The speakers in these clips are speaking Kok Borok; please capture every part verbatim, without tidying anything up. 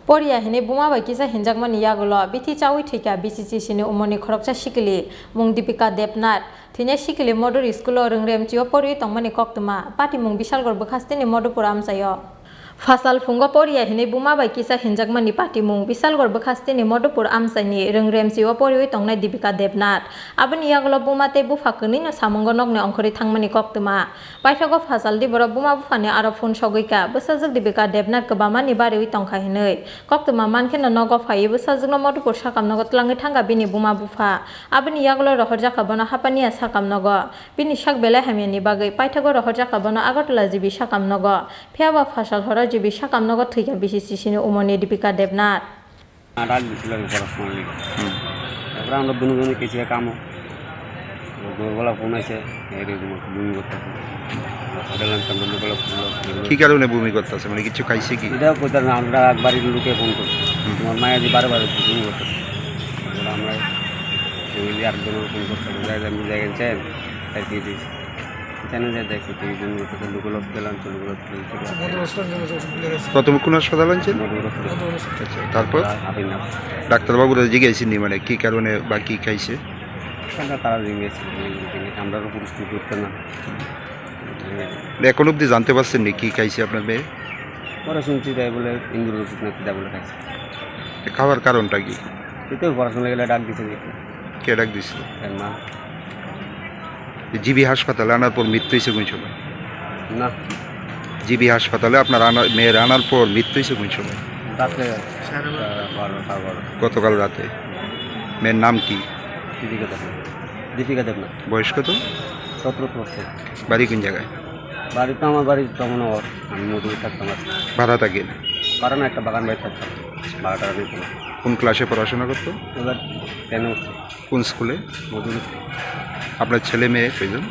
Poriya hinwi buma bai kisa hinjakmani yagulo bithi chaui thwikha B C C C ni umorni khoroksa sikili, mung Dipika Debnath. Thwinai sikili model school o rwngremchio poriwi tongmani koktwma, patimung Bisalgor bwkhasteni Modupur amchaio. Phasal phungo poriya hinwi buma bai kisa hinjakmani patimung Bisalgor bwkhasteni Modupur amchaini rwngremchio poriwi tongnai Dipika Debnath. Aboni yagulo buma tei bupha kwnwino samungo nokni ongkhorwi thangmani koktwma. Paithago phasaldi borok buma buphani aro phone sogwi kha, bwsajwk Dipika Debnath kwbamani bariwi tongkha hinwi. Koktwma mankheno nogo phaiwi bwsajwkno Modupur sakamnogo twlangwi thangkha bini buma bupha. Aboni yagulo rohorjakha bono hapaniya sakamnogo. Bini sak belai hamyani bagwi paithago rohorjakha bono Agartala G B sakamnogo. Phiyaba phasal horo G B sakamnogo thwikha B C C C ni umorni Dipika Debnath. Adak disil age pora sona lage. Hmm. Tarpore amra dunu dunu kesi kamo. Durbala phone aise, ere dunu dunu gotta. Hotel ang tam dunu gola phone lo. Ki karone bumi gotta se? Mane kichu khaise ki? Ida koita na amra ekbari luke phone kor. Hmm. Tumar maya di bare bare bumi gotta. Amra family ar dunu phone gotta. Jai jai mujai chen. Thank you. Channel je dekho, tei joni kotha lugolok pelam, lugolok pelam. কত কোন হাসপাতাল আনছেন? মধুপুর হাসপাতাল। আচ্ছা, তারপর? আর হাবিনা। ডাক্তারবাবুরা জিজ্ঞাসা নি মানে কি কারণে বা কি খাইছে? সেটা তারা জিজ্ঞেস করে, আমরা তো পুলিশ কি করতে না। এখন অবধি জানতে পারছেন নি কি খাইছে আপনার মেয়ে? পরে শুনছি তাই বলে ইন্দুর ওষুধ না কিতা বলে খাইছে। খাওয়ার কারণটা কি? এই তো পড়াশোনা গেলে ডাক দিছে দেখি। কে ডাক দিছিল? এর মা। জিবি হাসপাতালে আনার পর মৃত্যু হয়েছে কোন সময়? না। জিবি হাসপাতালে আপনার আনা-, মেয়ের আনার পর মৃত্যু হয়েছে কোন সময়? রাত্রে, আহ, বারো, সাড়ে বারো। গতকাল রাতে। মেয়ের নাম কি? দীপিকা দেবনাথ। দীপিকা দেবনাথ। বয়স কত? সতেরো বছর। বাড়ি কোন জায়গায়? বাড়ি তো আমার বাড়ি চমনগর, আমি মধুপুর থাকতাম আর কি। ভাড়া থাকেন? ভাড়া না, একটা বাগান বাড়ি থাকতাম, ভাড়া টাড়া নিতাম না। কোন ক্লাসে পড়াশোনা করতো? এবার টেনে উঠছে। কোন স্কুলে? মধুপুর স্কুল। আপনার ছেলে মেয়ে কয়জন?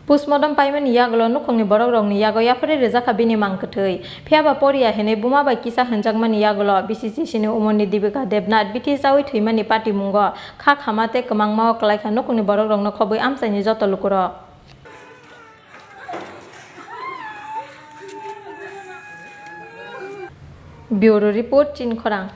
Postmortem paimani yagulo nukhungni borokrokni yago yapharwi rwjakha bini mang kwthwi. Phiyaba poriya hinwi buma bai kisa hwnjakmani yagulo B C C C ni umorni Dipika Debnath bithi chaui thwimani patimungo kha khama tei kwmangmao kwlaikha nukhungni borokrokno khobwi amchaini joto lukurok. Bureau Report, Chinkhorang.